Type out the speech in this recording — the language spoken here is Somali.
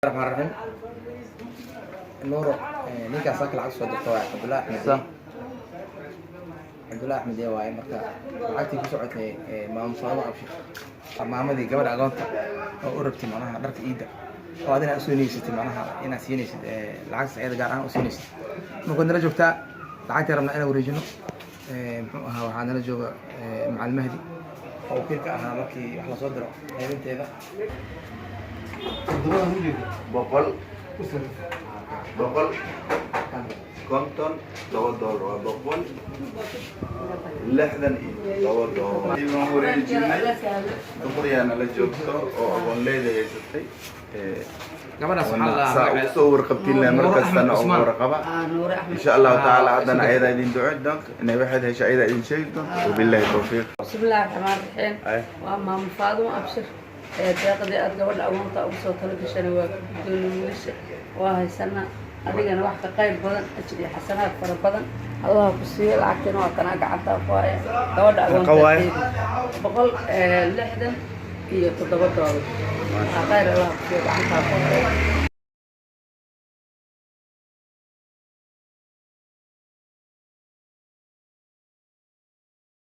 Raxmaan raxiim. Nuuro, ninkaas saaka lacag soo dirta waaye, Cabdullahi Axmed. Cabdullahi Axmed ee waaye. Marka lacagtii ku socotay Maamo Faadimo Abshir, maamadii gabadha agoonta oo u rabtay macnaha dharka iidda, oo adina usoo niyeysatay macnaha inaad siinaysid lacagtaas ayada gaar ahaan u siinaysid. Marka waad nala joogtaa, lacagtii rabnaa inaan wareejino. Muxuu ahaa, waxaa nala jooga Macalin Mahdi oo wakiil ka ahaa markii wax lasoo diro qaybinteeda. Toddobadan ujeeda. 100, $157, waa $162. Waan wareejinay. Duquryaa nala joogto oo agoonleyda haysatay. Gabadhaas waxaa la saa ugu soo warqabtiin laha mar Nuuro Axmed kastana uga Cusmaan. warqaba. Nuure Axmed. Insha Allahu tacaala haddana ayadaa idin ducin doonto, inay waxaad hesho ayadaa idin sheegi doonto. Wabillahi tawfiiq. Bismillahi raxmaan raxiim. Ay. Waa Maamo Faadimo Abshir. Ee deeqdii aad gabadha agoonta ugu soo tala gashana waa ka guddoona, wiilasha waa haysanaa. Adigana wax ka qayr badan, ajir iyo xasanaad fara badan Allaha ku siiyo. Lacagtina waa tanaa, gacantaa ku haya gabadha Meeqa waaye? agoonta, $167. Waa khayr, Allaha ku siiyo, gacantaa ku haya.